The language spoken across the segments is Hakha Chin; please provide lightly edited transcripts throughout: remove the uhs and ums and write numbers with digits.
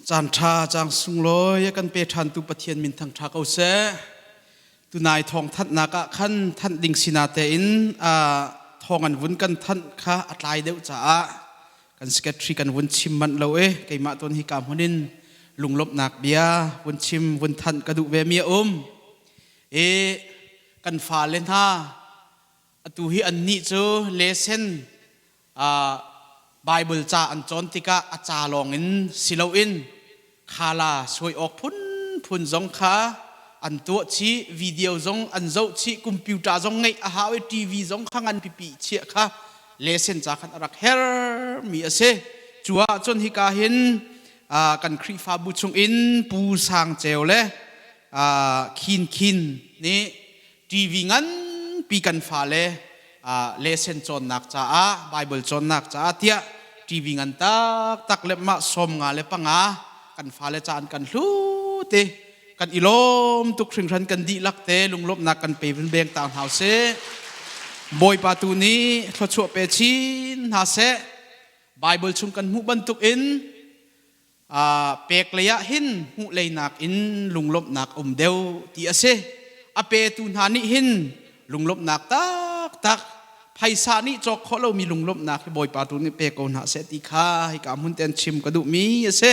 Caan ṭha cang sunglawi a kan pe ṭhantu Pathian min thangṭha ko seh. Tunai thawng thanhnak ah khan thanh ding sina tein thawng an vun kan thanh kha a tlai deuh caah kan secretary kan vun chim manh lo i keimah tuan hi ka hmun in lunglawmhnak bia vun chim vun thanh ka duh ve mi a um. I kan fale hna atu hi annih cu lesen Bible ca an cawn tikah a ca lawngin si loin khala suai awk phunphun zong kha an tuah chih, video zong an zoh chih, computer zong ngeih a hau i TV zong kha ngan pipi chiah kha lesen ca khan a rak hermi a si. Cu ahcun hika hin kan Khrihfabu chungin Pu Sang Ceu le Khin Khin nih TV nganpi kan fale lesen cawnnak caah Bible cawnnak caah tiah TV ngan taktak le mah 55 kan fale ca an kan hlu te kan i lawm tuk hringhran kan dihlak te lunglawmhnak kan pe vin beng ta hna sih. Bawipa tu nih thluachuah pe chin hna seh. Bible chung kan hmuh bantuk in Pek lei ah hin hmuh lei nakin lunglawmhnak um deuh ti a si. A petu hna nih hin lunglawmhnak taktak phaisa nih cawk khawh lomi lunglawmhnak hi Bawipa tu nih pe ko hna seh ti kha hika hmun te an chim ka duhmi a si.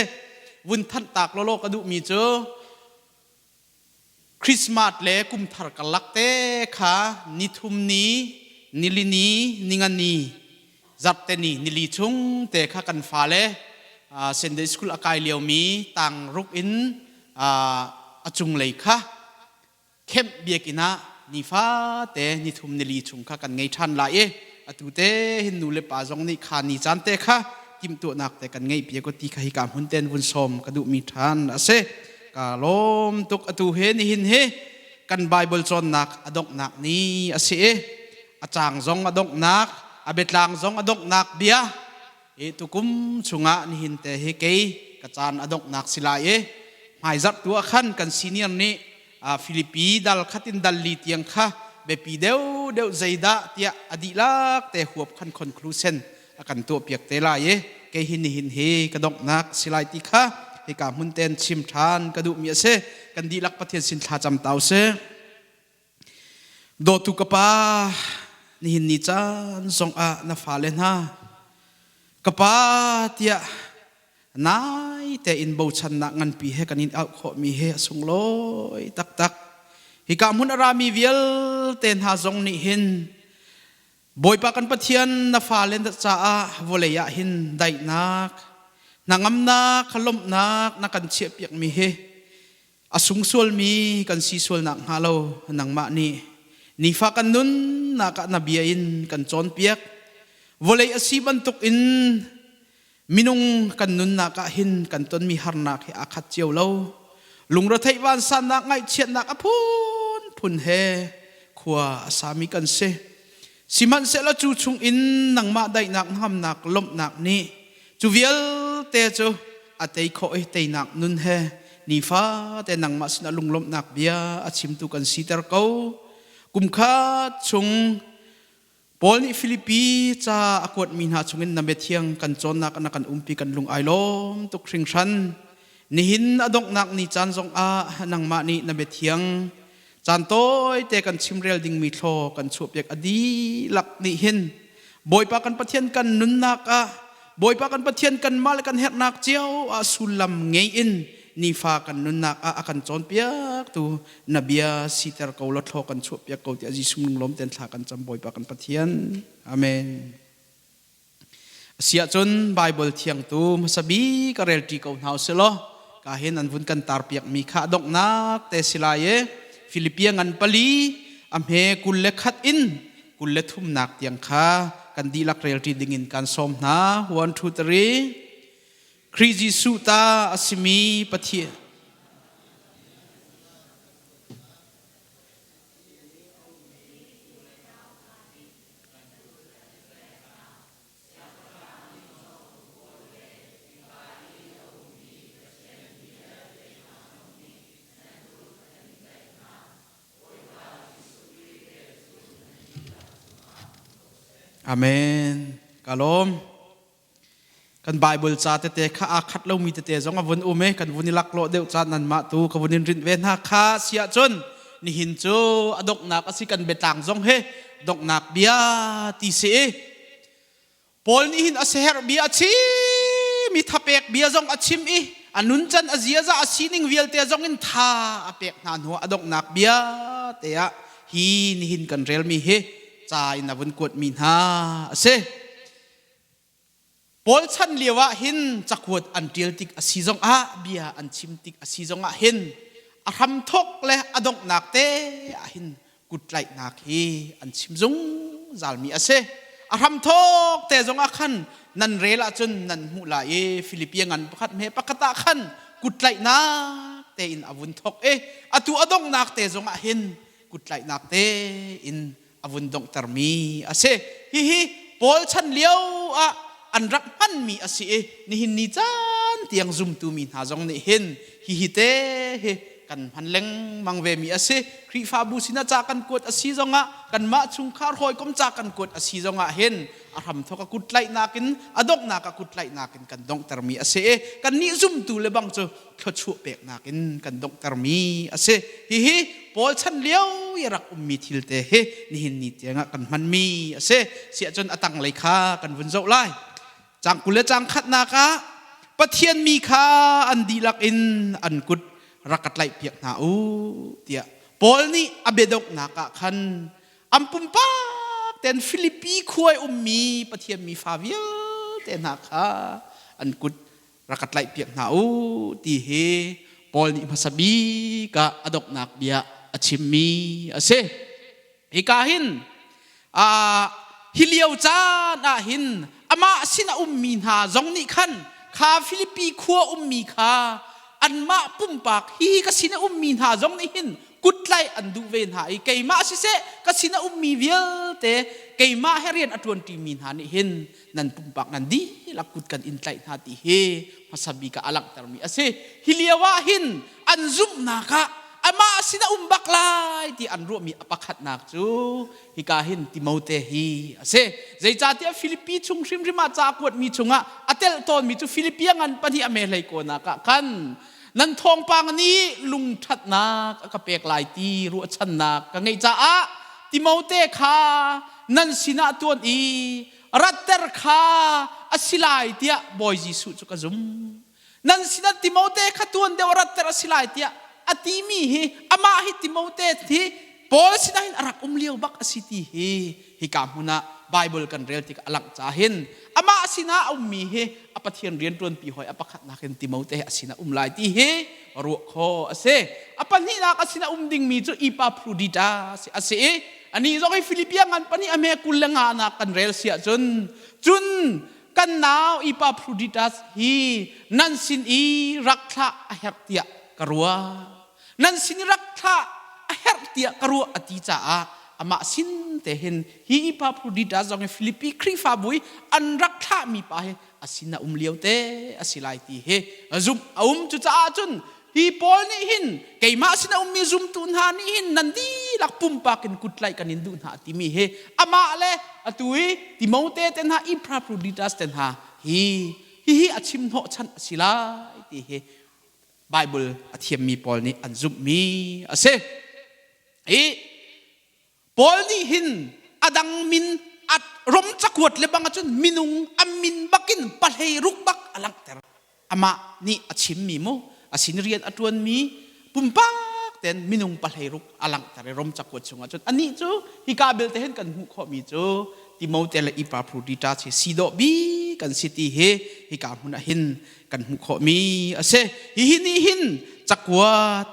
Vun thanh tak lawlaw ka duhmi cu Christmas le kumthar karlak te kha nithum ni, nilini, ningani, zarhte ni, nili chung te kha kan fale Sunday school a kai liomi tang ruk in a cunglei kha kemh biakinn ah nifate nithum nili chung kha kan ngei ṭhan lai i atu te hin nu le pa zong nih kha ni caan te kha timhtuahnak te kan ngeih piak ti kha hika hmun ten vun sawm ka duhmi ṭhan a si. Ka lawm tuk. Atu he nihin hi kan Bible cawnnak a donghnak ni a si i a caang zong a donghnak, a biatlang zong a donghnak bia i tukum chungah nihin te hi kei ka caan a donghnak si lai i hmaizarh tu ah khan kan senior nih Filipi dal khat in dal li tiang kha biapi deuh deuh zeidah tiah a dihlak te huap khan conclusion a kan tuahpiak te lai i kei hi nihin hi ka donghnak si lai ti kha hika hmun ten chim ṭhan ka duhmi a si. Kan dihlak Pathian sin thla cam tau si. Dawtu ka pa, nihin ni caan zong ah na fale hna ka pa tiah nai tein bochannak nganpi he kan in auh khawhmi he a sunglawi taktak. Hika hmun a rami vialte hna zong nih hin Bawipa kan Pathian, na fale caah vawlei ah hin daihnak, hnangamnak, lawmhnak na kan chiahpiakmi hi a sungsualmi kan si sualnak hnga lo nangmah nih nifa kan nunnak ah na bia in kan cawnpiak. Vawlei a si bantuk in minung kan nunnak ah hin kan tonmi harnak hi aa khat cio lo. Lungretheih vansannak, ngaihchiatnak a phunphun he khua a sami kan si. Sihmanhsehlaw cu chung in nangmah daihnak, hnamnak, lawmhnak nih cu vialte cu a tei khawh i teinak nun he nifate nangmah sinah lunglawmhnak bia a chimtu kan siter ko. Kum khat chung Paul nih Filipi ca a kuatmi hna chungin na biathiang kan cawnnak na kan umpi kan lung ai lawm tuk hringhran. Nihin a donghnak ni caan zongah nangmah nih na biathiang caan tawite kan chimrel dingmi thlaw kan chuahpiak a dihlak nih hin Bawipa kan Pathian kan nunnak ah, Bawipa kan Pathian kanmah le kan herhnak cio ah sullam ngei in nifa kan nunnak ah a kan cawnpiaktu na bia siter ko law thlaw kan chuahpiak ko tiah Jesuh lunglawm ten thla kan cam, Bawipa kan Pathian. Amen. Asiahcun Bible thiang tu hmasa bik ka relṭi ko hna usih law ka hin an vun kan tarpiak mi kha a donghnak te si lai i Filipia ngan 4 a hme 21 in 23nak tiang kha kan dihlak relṭi dingin kan sawm hna. 1 2 3. Khrih Jesuh ta a simi Pathian Amen. Ka lawm. Kan Bible ca tete kha aa khat lomi tete zong a vun um i kan vun i laklawh deuh caan nanmah tu ka vun in rinh ve hna kha si ahcun nihin cu a donghnak a si kan biatlang zong hi donghnak bia ti si i Paul nih hin a siaherh bia a chim i thapek bia zong a chim i a nuncan a ziaza a sining vialte zong in tha a pek hna hnuah a donghnak bia te ah hi nihin kan relmi hi ca in a vun kuatmi hna a si. Paul chan lio ah hin cakuat an ṭial tik a si zongah bia an chim tik a si zongah hin a hramthawk le a donghnak te ah hin kuttlaihnak hi an chim zungzalmi a si. A hramthawk te zongah khan nan rel ahcun nan hmuh lai i Filipia ngan pakhat hme pakhat ah khan kuttlaihnak tein a vun thawk i atu a donghnak te zongah hin kuttlaihnak tein a vun donghtermi a si. Hihi Paul chan lio ah an rak hmanmi a si i nihin ni caan tiang zumtu mi hna zong nih hin hihi te hi kan hman lengmang ve mi a si. Khrihfabu sinah ca kan kuat a si zongah kanmah chungkhar hawikom ca kan kuat a si zongah hin a hramthawk a kut tlaihnak in a donghnak a kut tlaihnak in kan donghtermi a si i kannih zumtu le bang cu thluachuah peknak in kan donghtermi a si. Hihi Paul chan lio i rak ummi thil te hi nihin ni tiangah kan hmanmi a si. Siahcun a tanglei kha kan vun zoh lai. Cang 20 le cang khatnak ah Pathian mi kha an dihlak in an kut rak ka tlaihpiak hna u tiah Paul nih a biadonghnak ah khan an pumpak ten Filipi khua i ummi Pathian mi fa vialte hna kha an kut rak ka tlaihpiak hna u ti hi Paul nih hmasa bik ah a donghnak bia a chimmi a si. Hika hin hi lio caan ah hin amah sin a ummi hna zong nih khan kha Filipi khua ummi kha anmah pumpak hi ka sin a ummi hna zong nih hin kuttlaih an duh ve hna i keimah siseh ka sin a ummi vialte keimah he rian a ṭuanṭimi hna nih hin nan pumpak nan dihlak kut kan in tlaih hna ti hi hmasa bik ah a langhtermi a si. Hi lio ah hin an zumhnak ah amah sin a um bak lai ti an ruahmi a pakhatnak cu hika hin Timote hi a si. Zeicahtiah Filipi chung hrimhrim ah ca kuatmi chungah a telh tawnmi cu Filipi a ngan pahnih a me hlei kawnak ah khan nan thawngpang nih lungṭhatnak a ka pek lai ti ruahchannak ka ngeih caah Timote kha nan sinah tuan i ratter kha a si lai tiah Bawi Jesuh cu ka zum. Nan sinah Timote kha tuan deuh ratter a si lai tiah a timi hi amah hi Timote hi Paul sinah hin a rak um lio bak a si ti hi hika hmun ah Bible kan rel tikah a langh ca hin amah sinah a ummi hi a Pathian rianṭuanpi hawi a pakhatnak in Timote hi a sinah um lai ti hi ruah khawh a si. A pahnihnak a sinah um dingmi cu Epaphroditus a si i anih zong hi Filipia ngan pahnih a hme 25 nak kan rel si ahcun cun kan nau Epaphroditus hi nan sin i rak thlah a herh tiah ka ruah. Nan sin i rak thlah a herh tiah ka ruah a ti caah amah sin te hin hi Epaphroditus zong hi Filipi Khrihfabu i an rak thlahmi pa hi a sin a um lio te a si lai ti hi zumh a um. Cucaah cun hi Paul nih hin keimah sin a ummi zumtu hna nih hin nan dihlak pumpak in kuttlaih kan in duh hna timi hi amah le atu i Timote te hna Epaphroditus te hna hi hihi a chim hnawhchan a si lai ti hi Bible a thiammi pawl nih an zumhmi a si. Hi Paul nih hin a dang min a Rom cakuat le bang ahcun minung a min bakin pahlei ruk bak a langhter. Amah nih a chimmi mu a sin rian a ṭuanmi pumpak ten minung pahlei ruk a langhter i Rom cakuat chungah cun anih cu hika belte hin kan hmuh khawhmi cu Timote le Epaphroditus hi si dawh bik kan si ti hi hika hmun ah hin kan hmuh khawhmi a si. Hihi nih hin cakuat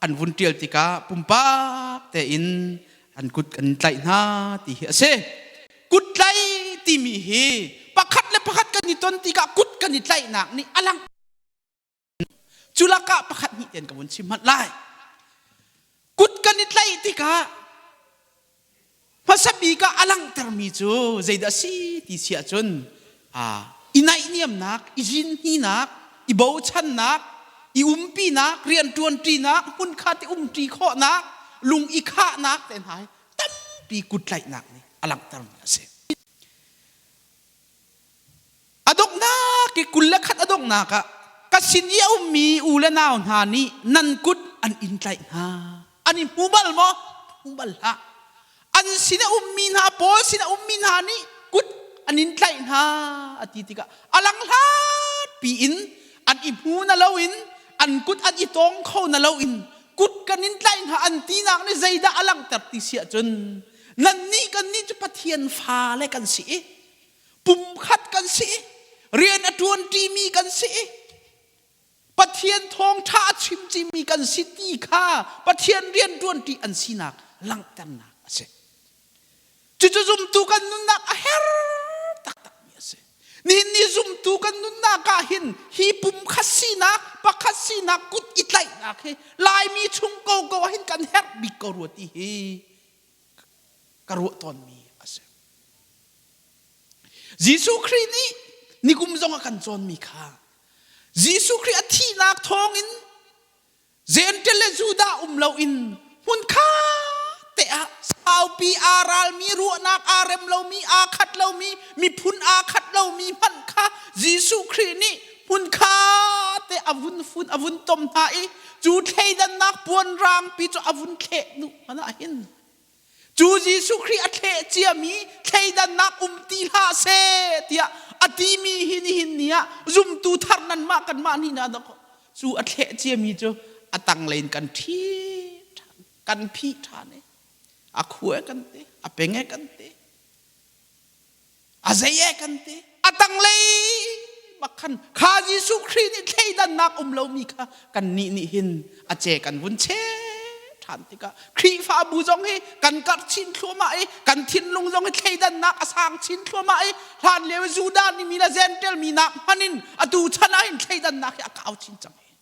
an vun ṭial tikah pumpak tein an kut kan tlaih hna ti hi a si. Kut tlaih timi hi pakhat le pakhat kan i ton tikah kut kan i tlaihnak nih a lang. Cu lakah pakhat hnih ten ka vun chim hmanh lai. Kut kan i tlaih tikah Hmasa bik ah a langhtermi cu zeidah a si ti si ahcun i naihniamnak, i zinhninak, i bochannak, i umpinak, rianṭuanṭinak, hmunkhat i umṭi khawhnak, lung i khahnak te hna hi tampi kuttlaihnak nih a langhtermi a si. A donghnak donghnak ah ka sin i a ummi u le nau hna nih nan kut an in tlaih hna. An i hmu bal maw? Hmu bal hlah. An sin a ummi hna Paul sin a ummi hna nih kut an in tlaih hna a ti tikah a lang hlat piin an i hmu na loin an kut an i tawng kho na loin kut kan in tlaih hna an tinak nih zeidah a langhter ti si ahcun nannih kannih cu Pathian fale kan si i pumkhat kan si i rian a ṭuanṭimi kan si i Pathian thawngṭha a chimcimi kan si ti kha Pathian rian ṭuanṭi an sinak langhternak a si. Cucu zumtu kan nunnak a her taktakmi a si. Nihin ni zumtu kan nunnak ah hin hi pumkhat sinak, pakhat sinak kut i tlaihnak hi Laimi chung koko ah hin kan herh bik ko rua ti hi ka ruah tawnmi a si. Jesuh Khrih nih nikum zong a kan cawnmi kha Jesuh Khrih a thihnak thawngin Gentle le Judah um loin hmunkhat te ah saupi aa ralmi ruahnak aa rem lomi aa khat lomi miphun aa khat lomi hmanh kha Jesuh Khrih nih hmunkhat te a vun fun a vun tom hna i cu thleidannak puan rangpi cu a vun thleh hnu hmanh ah hin Cu Jesuh Khrih a thleh ciami thleidannak um ti hlah seh tiah a timi hi nihin ni ah zumtu thar nanmah kanmah nih na dok cu a thleh ciami cu a tanglei in kan ṭhi ṭhan kan phih ṭhan i a khua kan ti a peng e kan ti A zei e kan ti. A tanglei bak khan kha Jesuh Khrih nih thleidannak um lomi kha kannih nih hin a ce kan vun che ṭhan tikah Khrihfabu zong hi kan karh chin thluahmah i kan thinlung zong hi thleidannak a sang chin thluahmah i hlan lio i Judah nih mi le Gentile mi nak hmanh in atu chan ah hin thleidannak hi a kau chin cang hi.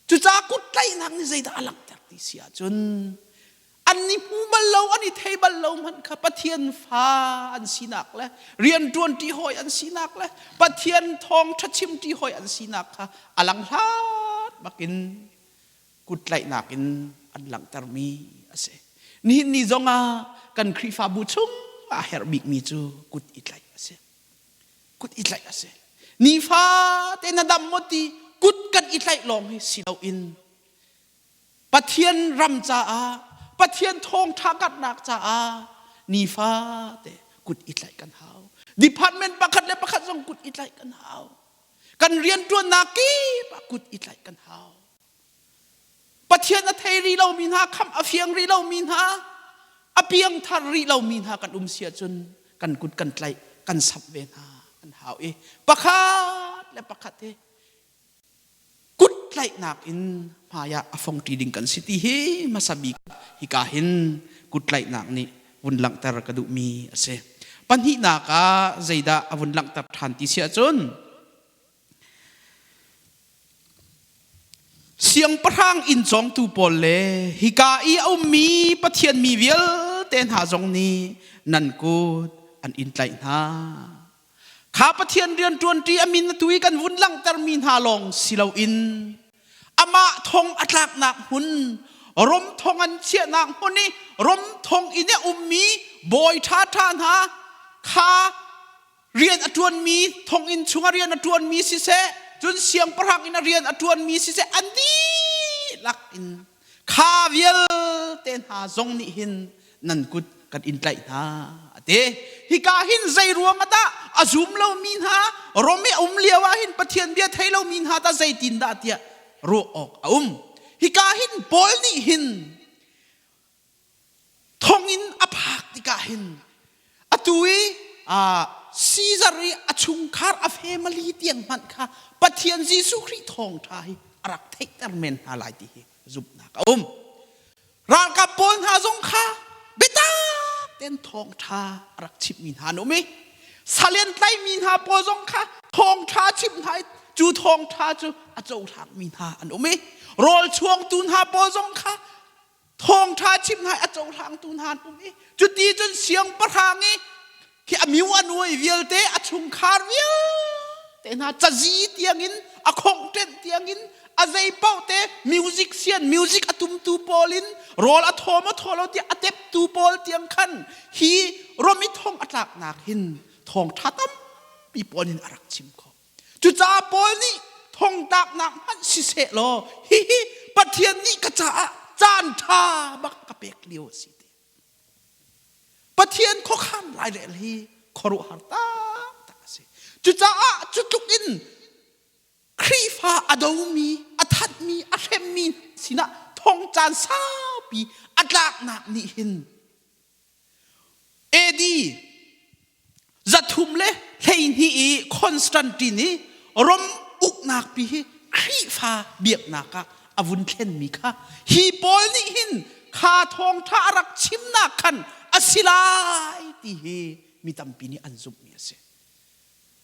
Cucaah kuttlaihnak nih zeidah a langhter ti si ahcun an i hmu bal lo, an i thei bal lo hmanh kha Pathian fa an sinak le rianṭuanṭi hawi an sinak le Pathian thawngṭha chimṭi hawi an sinak kha a lang hlat bakin kuttlaihnak in an langhtermi a si. Nihin ni zongah kan Khrihfabu chung ah herh bikmi cu kut i tlaih a si. Kut i tlaih a si. Nifate na dam maw ti kut kan i tlaih lawng hi si loin Pathian ram caah Pathian thawngṭha karhnak caah nifate kut i tlaih kan hau. Department pakhat le pakhat zong kut i tlaih kan hau. Kan rianṭuannak kip ah kut i tlaih kan hau. Pathian a thei rih lomi hna, khamh a fiang rih lomi hna, a piangthar rih lomi hna kan um si ahcun kan kut kan tlaih, kan samh ve hna an hau i pakhat le pakhat hi kut tlaihnak in hmaiah a fongṭi ding kan si ti hi hmasa bik hika hin kut tlaihnak nih vun langhter ka duhmi a si. Pahnihnak ah zeidah a vun langhter ṭhan ti si ahcun Siangpahrang inn cawngtu pawl le hika i a ummi Pathian mi vialte hna zong nih nan kut an in tlaih hna. Kha Pathian rianṭuanṭi a min atu i kan vun langhtermi hna lawng si loin amah thong a tlaknak hmun Rom thong an chiahnak hmun i Rom thong inn i a ummi bawi ṭhaṭha hna kha rian a ṭuanmi thonginn chungah rian a ṭuanmi siseh cun siangpahrang in a rian a ṭuanmi siseh an dihlak in kha vialte hna zong nih hin nan kut kan in tlaih hna a ti. Hika hin zei ruang ah dah a zum lomi hna Rom i a um lio ah hin Pathian bia thei lomi hna dah zeitin dah tiah ruah awk a um. Hika hin Paul nih hin Thonginn a phak tikah hin atu i Caesar i a chungkhar a family tiang hmanh kha Pathian Jesuh Khrih thawngṭha hi a rak theihter men hna lai ti hi zumhnak a um. Ralkap pawl hna zong kha biatak tein thawngṭha a rak chimhmi hna an um i salen tlaimi hna pawl zong kha thawngṭha chimh hna i cu thawngṭha cu a cohlangmi hna an um i rawl chuangtu hna pawl zong kha thawngṭha chim hna a cohlangtu hna an um i cuti cun siangpahrang i khi a miu a nuai vialte a chungkhar vialte hna cazi tiangin a khongṭenh tiangin a zei paoh te music sian music a tumtu pawl in rawl a thawm a thaw lo tiah a teptu pawl tiang khan hi Rom i thong a tlaknak hin thawngṭha tampi pawl in a rak chim khawh. Cucaah Paul nih thongtlaknak hmanh siseh law hihi Pathian nih ka caah caan ṭha bak ka pek lio a si ti. Pathian khuakhan lairel hi khuaruahhar taktak a si. Cucaah cu tluk in Khrihfa a domi, a thatmi, a hremmi sinah thong caan saupi a tlaknak nih hin AD 312 i Constantine i Rom uknak pi hi Khrihfa biaknak ah a vun thlenmi kha hi pawl nih hin kha thawngṭha a rak chimnak khan a si lai ti hi mi tampi nih an zumhmi a si.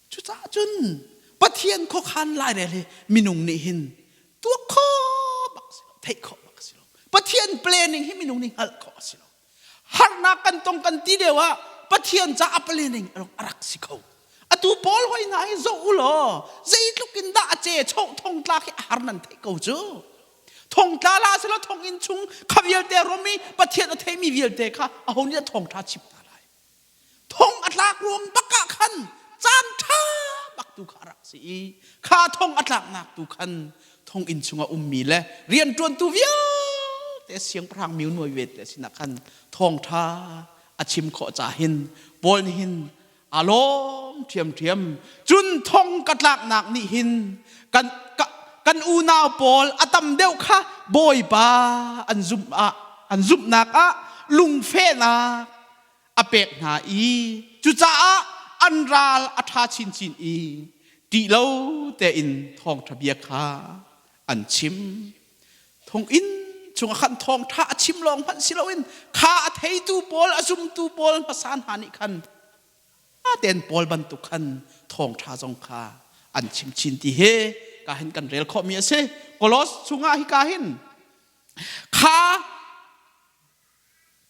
Cucaah cun Pathian khuakhan lairel hi minung nih hin tuak khawh bak si lo, theih khawh bak si lo. Pathian planning hi minung nih hngalh khawh a si lo. Harnak kan tong kan ti lio ah Pathian ca a planning a rak si kho. Atu Paul hoi hna hi zoh u law zeitluk in dah a ce choh thongtla khi a har nan theih ko cu. Thongtla la selaw thonginn chung kha vialte rom i Pathian a theimi vialte kha aho nih a thawngṭha chim hna lai. Thong a tlak ruang bak ah khan caan ṭha bak tu kha a rak si i kha thong a tlaknak tu khan thonginn chungah ummi le rianṭuantu vialte siangpahrang miu nuai ve te sinah khan thawngṭha a chim khawh ca hin Paul nih hin aa lawm ṭhiamṭhiam. Cun thong ka tlaknak nih hin kan kan unau pawl a tam deuh kha Bawipa an zumh ah an zumhnak ah lungfehnak a pek hna i cucaah an ral a ṭha chinchin i ṭih lo tein thawngṭha bia kha an chim. Thonginn chungah khan thawngṭha a chim lawng hmanh si loin kha a theitu pawl, a zumtu pawl hmasa hna nih khan tein Paul bantuk khan thawngṭha zong kha an chim chin ti hi ka hin kan rel khawhmi a si. Kolos chungah hika hin kha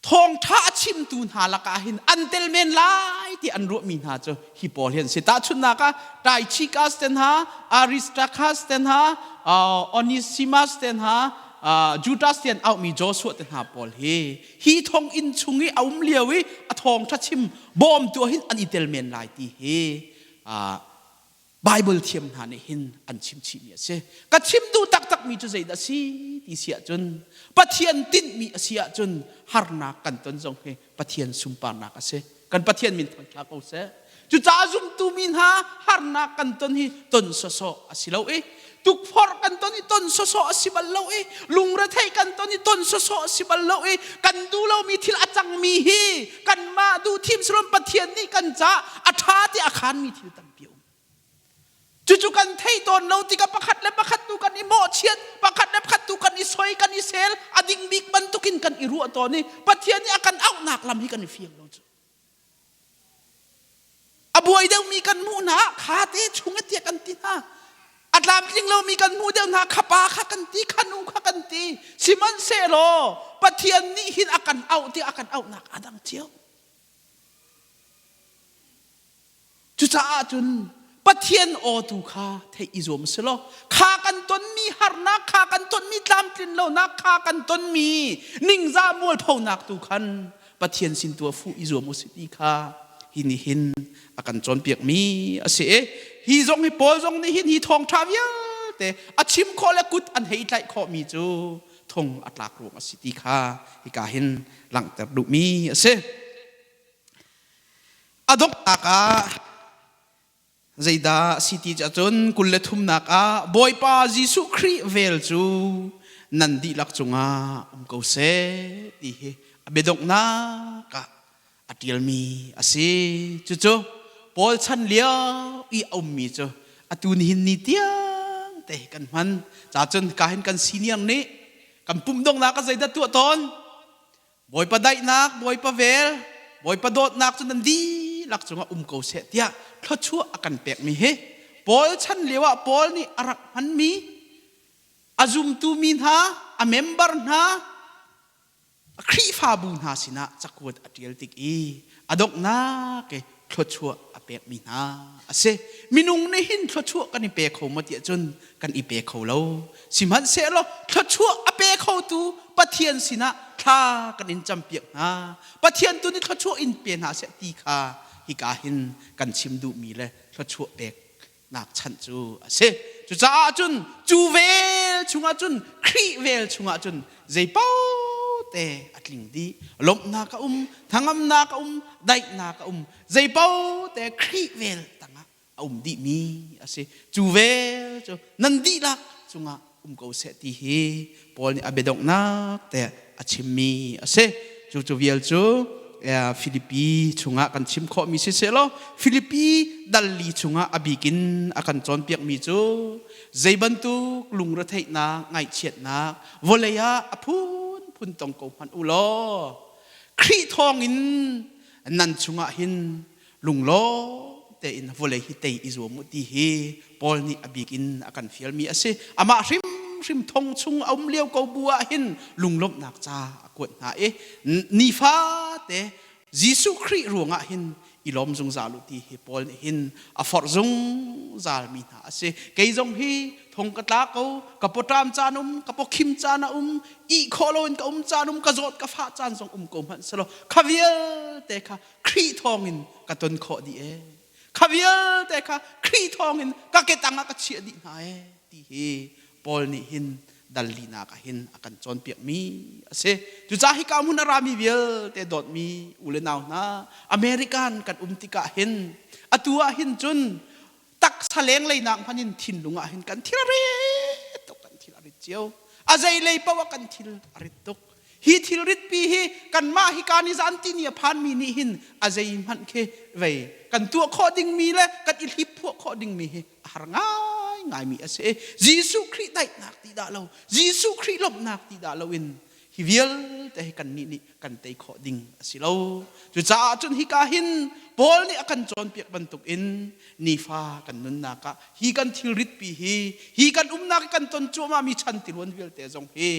thawngṭha a chimtu hna lakah hin an tel men lai ti an ruahmi hna cu hi pawl hi an si. Tahchunhnak ah Tychicus te hna, Aristarchus te hna, Onesimus te hna, Judas ti an auhmi Joshua te hna pawl hi hi thonginn chung i a um lio i a thawngṭha chim bawmtu ah hin an i tel men lai ti hi Baibal thiam hna nih hin an chim chihmi a si. Ka chim duh taktakmi cu zeidah a si ti si ahcun Pathian tinhmi a si ahcun harnak kan ton zong hi Pathian sunparnak a si. Kan Pathian min thangṭha ko seh. Cucaah zumtu mi hna harnak kan ton hi ton sawsawh a si lo i tukforh kan ton i ton sawsawh a si bal lo i lungretheih kan ton i ton sawsawh a si bal lo i kan duh lomi thil a cangmi hi kanmah duh thim silon Pathian nih kan caah a ṭha ti a khanmi thil tampi a um. Cucu kan thei tawn lo tikah pakhat le pakhat tu kan i mawhchiat, pakhat le pakhat tu kan i soi, kan i sel, a ding bik bantukin kan i ruah tawn i Pathian nih a kan auhnak lam hi kan i fiang lo cu. A buai deuhmi kan hmuh hna kha te chung a tiah kan ti hna. A tlamtling lomi kan hmuh deuh hna kha pa kha kan ti, kha nu kha kan ti. Sihmanhsehlaw Pathian nih hin a kan auh tiah a kan auhnak a dang cio. Cucaah cun Pathian aw tu kha theih i zuam si law kha kan tonmi harnak kha kan tonmi tlamtlin lonak kha kan tonmi ningzah mualphonak tu khan Pathian sin tu ah fuh i zuam u si ti kha hi nih hin a kan cawnpiakmi a si i hi zong hi Paul zong nih hin hi thawngṭha vialte a chim khawh le kut an hei tlaih khawhmi cu thong a tlak ruang a si ti kha hika hin langhter duhmi a si. A donghnak ah zeidah a si ti ahcun 23nak ah Bawipa Jesuh Khrih vel cu nan dihlak cungah um ko seh ti hi a biadonghnak ah a ṭialmi a si. Cucu Paul chan lio i a ummi cu atu nihin ni tiang te kan hman. Cacun ka hin kan senior nih kan pumh donghnak ah zeidah tuah tawn? Bawipa daihnak, Bawipa vel, Bawipa dawtnak cu nan dihlak cungah um ko seh tiah thluachuah a kan pekmi hi Paul chan lio ah Paul nih a rak hmanmi a zumtu mi hna, a member hna, a Khrihfabu hna sinah cakuat a ṭial tik i a donghnak i thluachuah a pekmi hna a si. Minung nih hin thluachuah kan i pe kho maw tiah cun kan i pe kho lo. Sihmanhsehlaw thluachuah a pe khotu Pathian sinah thla kan in campiak hna. Pathian tu nih thluachuah in pe hna seh ti kha hika hin kan chim duhmi le thluachuah pek. nak chanh cu a si. Cucaah cun cu vel chungah cun Khrih vel chungah cun zeipaoh te a tling dih. Lawmhnak a um, thangamnak a um, daihnak a um. Zeipaoh te Khrih vel tangah a um dihmi a si. Cu vel cu nan dihlak cungah um ko seh ti hi Paul nih a biadonghnak te a chimmi a si. Cu cu vial cu Filipi chungah kan chim khawhmi si sehlaw Filipi dalli chungah a bikin a kan cawnpiakmi cu zei bantuk lungretheihnak ngaihchiatnak vawlei ah a phunphun tong ko hmanh u law Khrih thawngin nan chungah hin lunglawm tein vawlei hi tei i zuam u ti hi Paul nih a bik in a kan fialmi a si. Amah hrimhrim thong chung a um lio ko bu ah hin lunglawmhnak ca a kuat hna i nifate Jesuh Khrih ruangah hin i lawm zungzal u ti hi Paul nih hin a forh zungzal mi hna a si. Kei zong hi thong ka tla ko, ka pawṭam caan um, ka pawkhim caan a um, ih khawh loin ka um caan um, ka zawt ka fah caan zong um ko hmanh selaw kha vialte kha Khrih thawngin ka ton khawh dih ee. Kha vialte kha Khrih thawngin ka ketang ah ka chiah dih hna ee ti hi Paul nih hin dal linak ah hin a kan cawnpiakmi a si. Cucaah hika hmun a rami vialte dawtmi u le nau hna American kan um tikah hin atu ah hin cun taksa lenglei nak hmanh in thinlung ah hin kan thil a rit tuk kan thil a rit cio. A zei lei paoh ah kan thil a rit tuk. Hi thilritpi hi kanmah hika ni zan ti ni a phanmi nih hin a zeihmanh khi vei kan tuah khawh dingmi le kan i hlip phuah khawh dingmi hi a har ngaingaimi a si. Jesuh Khrih daihnak ti dah lo, Jesuh Khrih lawmhnak ti dah loin hi vialte hi kannih nih kan tei khawh ding a si lo. Cucaah cun hika hin Paul nih a kan cawnpiak bantukin nifa kan nunnak ah hi kan thilritpi hi hi kan umnak i kan ton cuahmahmi chan tiluan vialte zong hi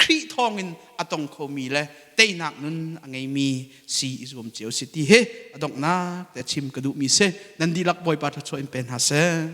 Khrih thawngin a tong khomi le teinak nun a ngeimi si i zuam cio si ti hi a donghnak te chim ka duhmi si. Nan dihlak Bawipa thluachuah in pe hna seh.